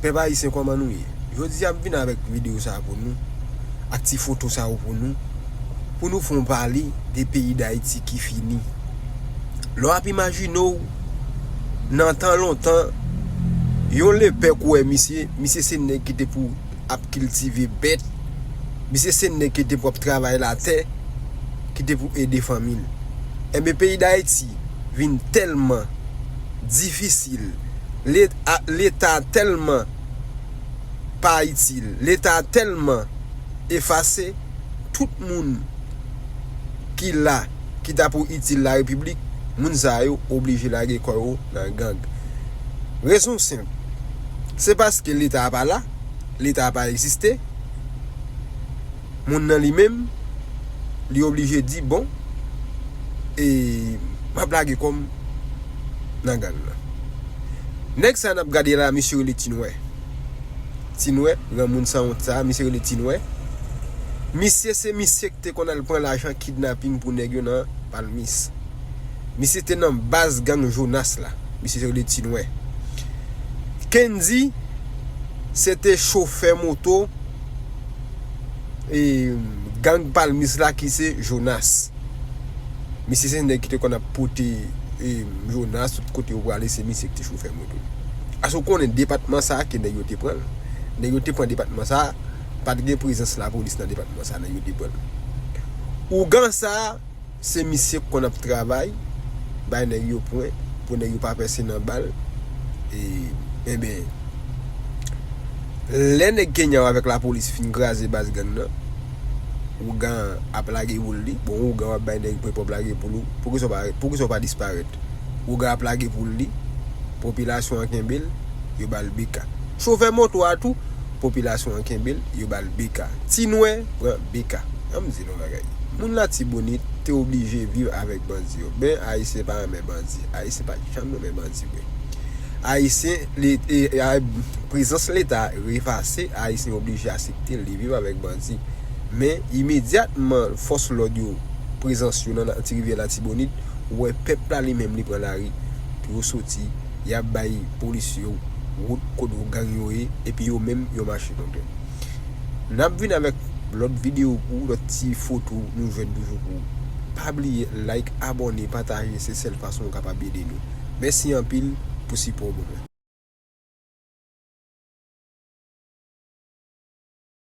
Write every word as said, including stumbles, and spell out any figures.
Pèp ayisyen, kòman nou ye? Jodi a m vin avèk videyo sa a pou nou, ak ti foto sa yo pou nou, pou nou fè yon pale de peyi Dayiti ki fini. Lè w ap imajine w, nan tan lontan, yon lepè k ou wè misye, misye se nèg ki te pou ap kiltive bèt, misye se nèg ki te pou ap travay latè, ki te pou ede fanmi l. Enben, peyi Dayiti vin tèlman difisil, Leta, Leta tèlman pa itil, Leta tèlman efase, tout moun ki la, ki ta pou itil larepiblik, moun sa yo oblije lage kò yo nan gang. Rezon senp, se paske Leta a pa la, Leta a pa egziste, moun nan li menm, li oblije di, bon, e m ap lage kò m nan gang nan. Nèg sa n ap gade la, misye rele Tinwè. Tinwè, granmoun sanwont sa, misye rele Tinwè. Misye se misye ki te konn al pran lajan kidnaping pou nèg yo nan Palmis. Misye te nan baz gang Jonas la. Misye rele Tinwè. Kendy, se te chofè moto, e, gang Palmis la ki se Jonas. Misye se nèg ki te konn ap pote, e, Jonas tout kote yo prale, se misye ki te chofè moto. Aske w konnen depatman sa a ke nèg yo te pran l. Nèg yo te pran depatman sa a, pa t gen prezans lapolis nan depatman sa a, nèg yo te pran l. Ougan sa a, se misye k konn ap travay, bay nèg yo pwen, pou nèg yo pa pèse nan bal. E, enben, lè nèg Kenya yo avèk lapolis fin kraze baz gang nan, ougan ap lage poul li. Bon, ougan w ap bay nèg pwen, pòp lage poul ou. Poukisa w pa, poukisa w pa disparèt? Ougan ap lage poul li, popilasyon an kenbe l, yo ba l B K. Chofè moto a tou, popilasyon an kenbe l, yo ba l B K. Tinwè pran B K. An m di nou bagay. Moun Latibonit te oblije viv avèk bandi yo. Ben, Ayisyen pa renmen bandi. Ayisyen pa janm renmen bandi vre. Ayisyen, li, e, e, a, prezans Leta efase, Ayisyen oblije aksepte li viv avèk bandi. Men, imedyatman fòs lòd yo, prezans yo nan, nan Ti Rivyè Latibonit, ou wè pèp la li menm li pran lari pou yo soti, y ap bay polis yo wout kote gang yo ye, epi yo menm yo mache kontre. N ap vin avèk lòt videyo pou ou, lòt ti foto nou jwenn toujou pou ou. Pa bliye like, abòne, pataje, se sèl fason ou kapab ede nou. Mèsi anpil pou sipò w ban mwen.